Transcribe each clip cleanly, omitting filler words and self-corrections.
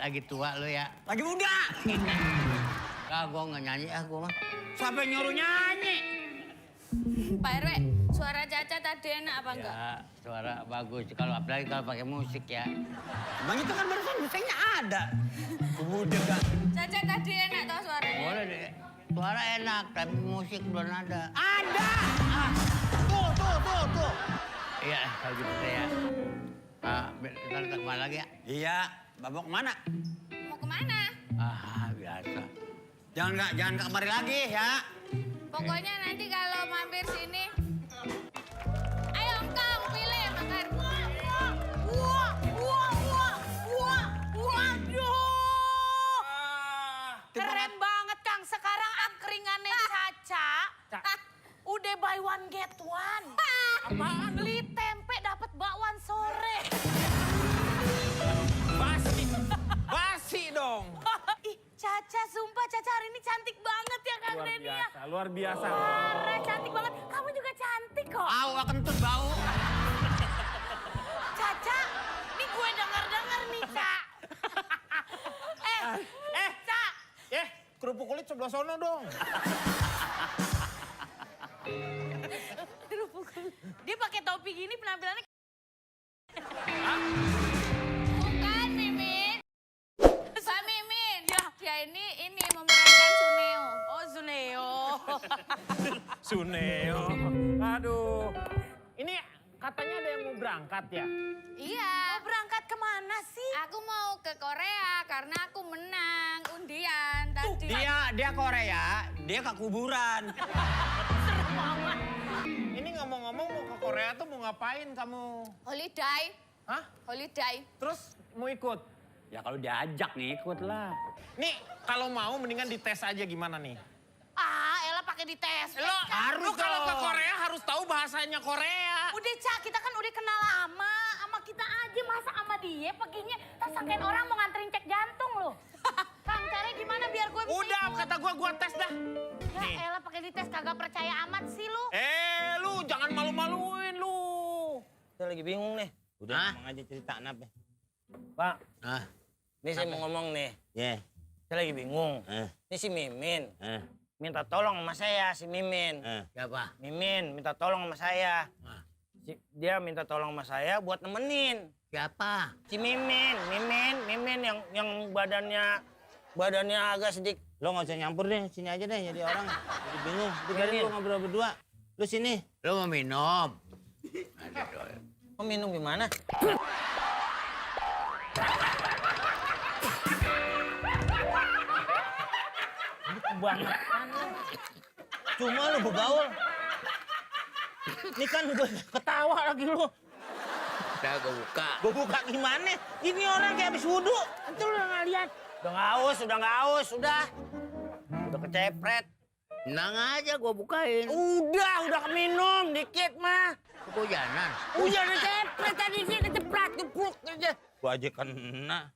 lagi tua lu ya. Lagi muda. Ah, gua nggak nyanyi gua mah. Siapa yang nyuruh nyanyi? Pak RW, suara Caca tadi enak apa enggak? Ya, suara bagus. Kalau apalagi kalau pakai musik ya. Bang itu kan barusan musiknya ada. Pemuda kan. Caca tadi enak tau suaranya? Boleh deh. Suara enak, tapi musik belum ada. Ada. Ah. Tuh. Iya, kalau gitu deh ya. Ntar kita kemana lagi ya? Iya, Babok kemana? Mau kemana? Biasa. Jangan ke kemari lagi ya. Pokoknya nanti kalau mampir sini, ayo engkong pilih yang makan. Waduh. Keren banget Kang. Sekarang angkringannya Caca udah buy one get one. Apaan? Beli tempe dapat bakwan sore. Basi dong. Ih, Caca, sumpah Caca hari ini cantik banget ya Kang Denny ya. Luar biasa. Parah, cantik banget. Kamu juga cantik kok. Bau, kentut bau. Caca, nih gue denger nih, Ca. Ca. Kerupuk kulit sebelah sono dong. Dia pakai topi gini penampilannya. Bukan Mimin. Pak Mimin, dia ini memerankan Suneo. Oh, Zuneo. Suneo. Aduh. Ini katanya ada yang mau berangkat ya? Iya. Mau berangkat kemana sih? Aku mau ke Korea karena aku menang undian tadi. Dia Korea, dia ke kuburan. Ini ngomong-ngomong mau ke Korea tuh mau ngapain kamu? Holiday. Hah? Holiday. Terus mau ikut? Ya kalau diajak nih ikut lah. Nih kalau mau mendingan dites aja gimana nih? Ella pakai dites. Lu kalau ke Korea harus tahu bahasanya Korea. Udah, Ca, kita kan udah kenal lama. Sama kita aja, masa sama dia paginya tersangkain orang mau nganterin cek jantung loh. Kang, caranya gimana biar gue bisa Udah, ikut? kata gua tes dah. Ya Nih. Ella pakai dites kagak percaya amat sih lu. Lu jangan malu-maluin lu. Saya lagi bingung nih. Udah ngomong aja cerita apa. Pak, ini saya mau ngomong nih. Saya lagi bingung. Ini si Mimin. Minta tolong sama saya, si Mimin. Siapa? Mimin minta tolong sama saya. Dia minta tolong sama saya buat nemenin. Siapa? Si Mimin yang badannya agak sedikit. Lo nggak usah nyampur deh, sini aja deh jadi orang. Jadi bingung. Biarin lo ngobrol berdua. Lu sini. Lu mau minum? Mau minum gimana? Kebangetan. Cuma lu bergaul. Ini kan gue ketawa lagi lu. Udah gue buka. Gue buka gimana? Ini orang kayak habis wudhu. Itu lu nggak lihat. Udah nggak haus, udah. Udah kecepret. Tenang aja gue bukain. Udah keminum dikit mah. Kehujanan. Udah cepret tadi sih, kecepret, gepruk aja. Gue aja kena.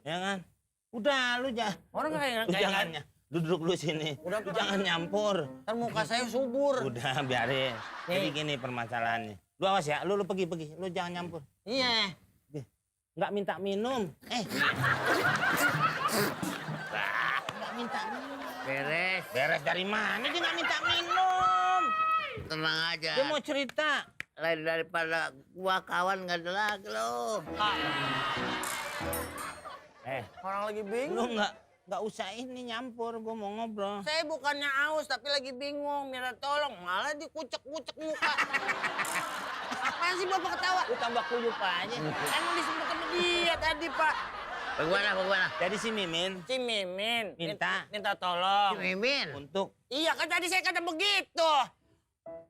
Ya kan? Udah lu jangan. Orang kayak Jangan. Duduk lu sini. Udah, Lu jangan nyampur. Ntar muka saya subur. Udah biarin. Jadi gini permasalahannya. Lu awas ya, lu pergi. Lu jangan nyampur. Iya. Nggak minta minum. Nggak minta minum. Beres. Beres dari mana dia nggak minta minum? Tenang aja. Dia mau cerita. Lain daripada gua kawan nggak ada lagi lo. Orang lagi Lu bingung. nggak usah ini nyampur, gua mau ngobrol. Saya bukannya aus tapi lagi bingung, minta tolong. Malah dikucek-kucek muka. Apaan sih Bapak ketawa? Lu tambah kuyup aja. Emang disebut sama dia tadi, Pak. Bagaimana? Jadi si Mimin Si Mimin Minta tolong. Mimin. untuk Iya kan tadi saya kata begitu.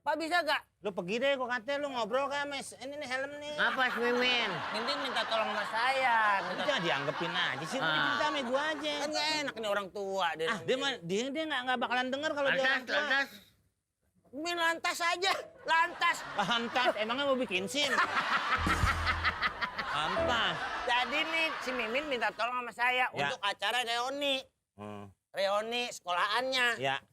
Pak bisa gak? lu pergi deh, gua kata lu ngobrol kan mes. Ini nih helm nih. Apa si Mimin? Mimin minta tolong sama saya. Lu jangan dianggepin aja sih, udah cerita sama gua aja. Kan gak enak nih orang tua. Dia nggak bakalan denger kalau dia orang tua. Lantas. Min lantas aja, lantas. Lantas, emangnya mau bikin SIM? Lantas. Jadi nih si Mimin minta tolong sama saya untuk acara reuni. Reuni sekolahannya. Ya.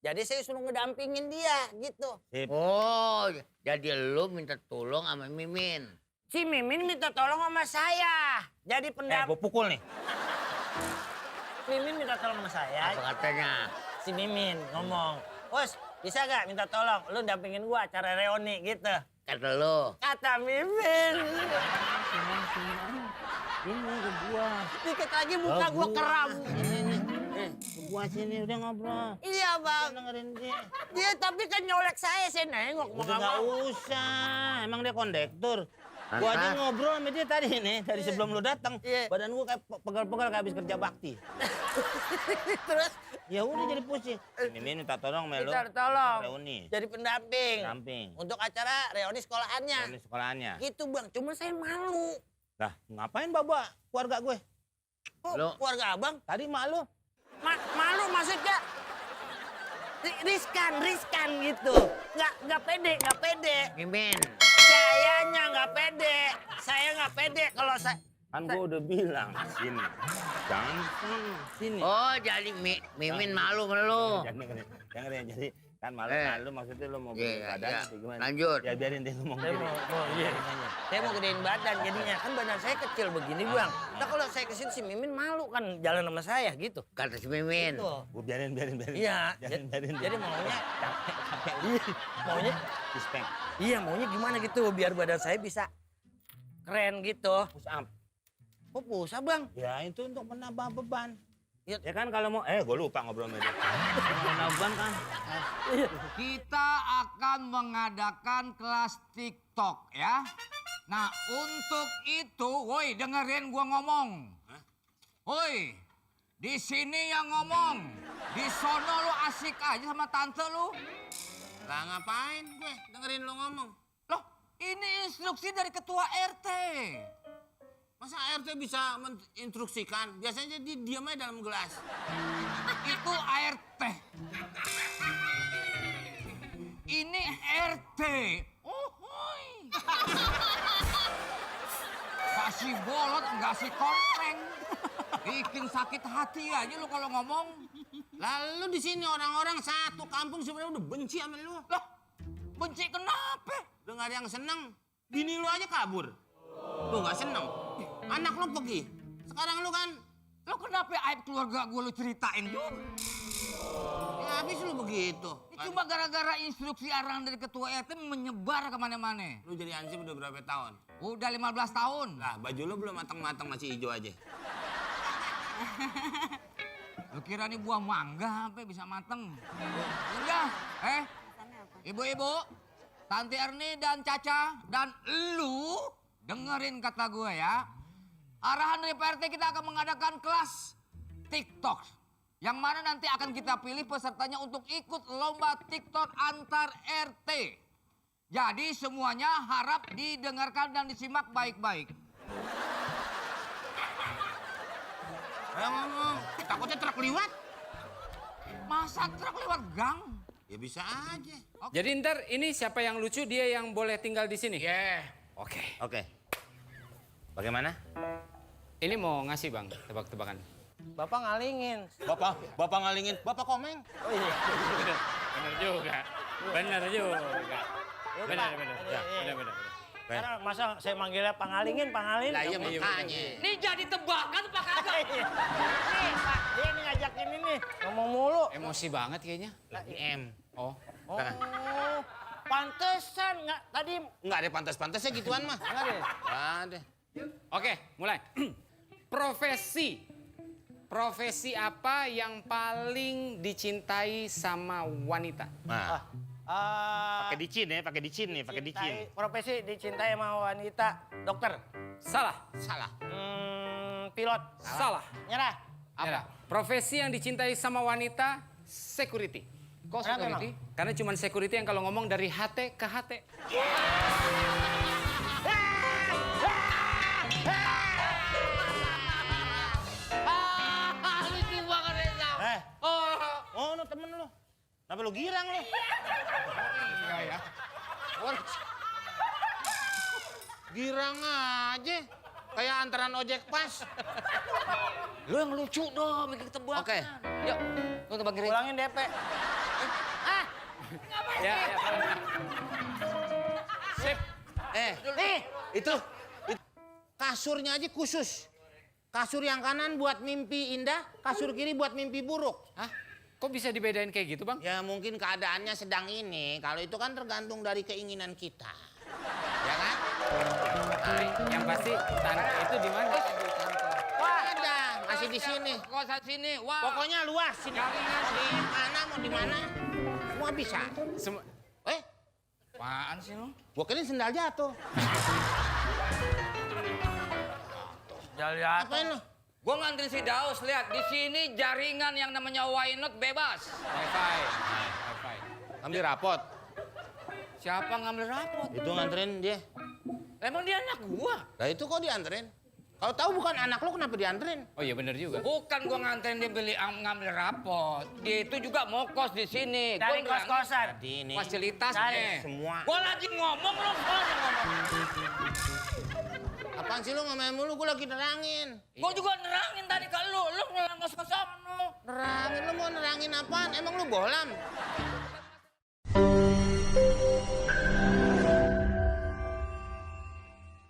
Jadi saya suruh ngedampingin dia gitu. Sip. Oh, jadi lu minta tolong sama Mimin. Si Mimin minta tolong sama saya. Jadi gue pukul nih. Mimin minta tolong sama saya. Apa katanya? Si Mimin ngomong, Bos, bisa gak minta tolong? Lu dampingin gua acara reuni gitu. Kata lu. Kata Mimin. Ini ke gua. Dikit lagi muka gua keram. Ini. Ke gua sini udah ngobrol. Iya, Bang. Dengerin dia. Dia tapi kan nyolek saya nengok. Udah nggak usah. Emang dia kondektur. Gua aja ngobrol sama dia tadi nih, dari sebelum lu datang. Iya. Badan gua kayak pegal-pegal kayak habis kerja bakti. Terus Ya udah jadi pusing. Mimin minta tolong Melo. minta tolong. Reuni. Jadi pendamping. Pendamping. Untuk acara reuni sekolahannya. Reuni sekolahannya. Gitu, Bang. Cuma saya malu. Lah, ngapain bawa keluarga gue? Oh, Lu- keluarga Abang? Tadi malu. Malu maksudnya riskan gitu. Nggak pede. Mimin. Sayanya nggak pede. Saya nggak pede kalau saya. Kan gue udah bilang sini. Jangan sini. Oh, jadi Mimin malu sama lu. Jangan ya, jadi kan malu maksudnya lu mau Iya, gedein badan iya. atau gimana? Lanjut. Ya biarin dia ngomong sendiri. Saya mau gedein badan jadinya. Kan badan saya kecil begini, Bang. Nah kalau saya kesini si Mimin malu kan jalan sama saya gitu. Kata si Mimin. Tuh. Gue biarin. Iya. Biarin. Jadi maunya capek. Maunya Respect. iya maunya gimana gitu biar badan saya bisa keren gitu. Push up. Oh pusat, Bang. Ya itu untuk menambah beban. Ya. Ya kan kalau mau, gue lupa ngobrol sama dia. Menambah beban kan. Kita akan mengadakan kelas TikTok ya. Nah untuk itu, woi dengerin gua ngomong. Woi, di sini yang ngomong. Di sono lu asik aja sama tante lu. Lah ngapain gue dengerin lo ngomong? Loh, ini instruksi dari ketua RT. Masa ART bisa menginstruksikan? Biasanya dia diam aja dalam gelas. Itu ART. Ini RT. Oh, hoi. Kasih bolot, nggak sih kompleng. Bikin sakit hati aja lu kalau ngomong. Lalu di sini orang-orang satu kampung sebenarnya udah benci sama lu. Loh, benci kenapa? Udah gak ada yang seneng. Bini lu aja kabur. Lu gak seneng. Anak lu pergi. Sekarang lu kan. Lo kenapa aib keluarga gue lu ceritain juga? Ya habis lu begitu. Ini cuma gara-gara instruksi arahan dari ketua RT menyebar kemana-mana. Lu jadi ansip udah berapa tahun? Udah 15 tahun. Lah baju lu belum matang-matang masih hijau aja. Lu kira nih buah mangga sampai bisa mateng? Udah, ibu-ibu, Tante Erni dan Caca dan lu dengerin kata gue ya. Arahan dari PRT kita akan mengadakan kelas TikTok. Yang mana nanti akan kita pilih pesertanya untuk ikut lomba TikTok antar RT. Jadi semuanya harap didengarkan dan disimak baik-baik. Ayo ngomong, takutnya truk liwat. Masa truk lewat gang? Ya bisa aja. Jadi ntar ini siapa yang lucu dia yang boleh tinggal di sini? Yeah. Oke. Bagaimana? Ini mau ngasih bang tebak-tebakan. Bapak ngalingin. Bapak ngalingin, bapak komeng. Oh iya. Bener juga. Bener. Karena masa saya manggilnya pangalingin. Lah iya makanya. Ini jadi tebakan apa kagak? Nih, Pak, dia ini ngajakin ini ngomong mulu. Emosi banget kayaknya. Lagi M. Oh. Oh, pantesan nggak tadi. Nggak ada pantas-pantasnya gituan mah. Nggak ada. Nggak ada. Oke, mulai. Profesi apa yang paling dicintai sama wanita? Nah, pakai dicin ya, pakai dicin nih, pakai dicin. Profesi dicintai sama wanita. Dokter. Salah. Pilot. Salah. Nyerah. Apa? Profesi yang dicintai sama wanita, security. Kok Kenapa security? Karena cuma security yang kalau ngomong dari HT ke HT. Lucu banget Reza. Oh, lu temen lu. Kenapa lu girang lu? Ya. Girang aja. Kayak antaran ojek pas. Lu yang lucu dong, bikin tebakan. Oke. Yuk, lu tebak kiri. Ulangin DP. Ya. Sip. Nih, itu Kasurnya aja khusus. Kasur yang kanan buat mimpi indah, kasur kiri buat mimpi buruk. Hah? Kok bisa dibedain kayak gitu, Bang? Ya mungkin keadaannya sedang ini. Kalau itu kan tergantung dari keinginan kita. Ya kan? Nah, yang pasti tante itu di mana? Wah, ada. Masih di sini. Kosan sini. Wah. Pokoknya luas sini. Di mana mau di mana? Semua bisa. Apaan sih lu? Gua kirain sendal jatuh. Apain lu? Gua nganterin si Daus, lihat di sini jaringan yang namanya Why Not bebas. Wifi. Wifi. Ambil rapot. Siapa ngambil rapot? Itu nganterin dia. Emang dia anak gua? Lah itu kok dianterin? Kalau tahu bukan anak lo kenapa dianterin? Oh iya bener juga. Bukan gua nganterin dia beli ngambil rapot. Dia itu juga mau kos di sini. Cari Gua kos-kosan. Ini fasilitasnya. semua. Gua lagi ngomong lu ngomong. Apaan sih lu ngomongin mulu? Gua lagi nerangin. Gua juga nerangin tadi ke lu ngelang kos-kosan lu. Nerangin lu mau nerangin apaan? Emang lu bohlam?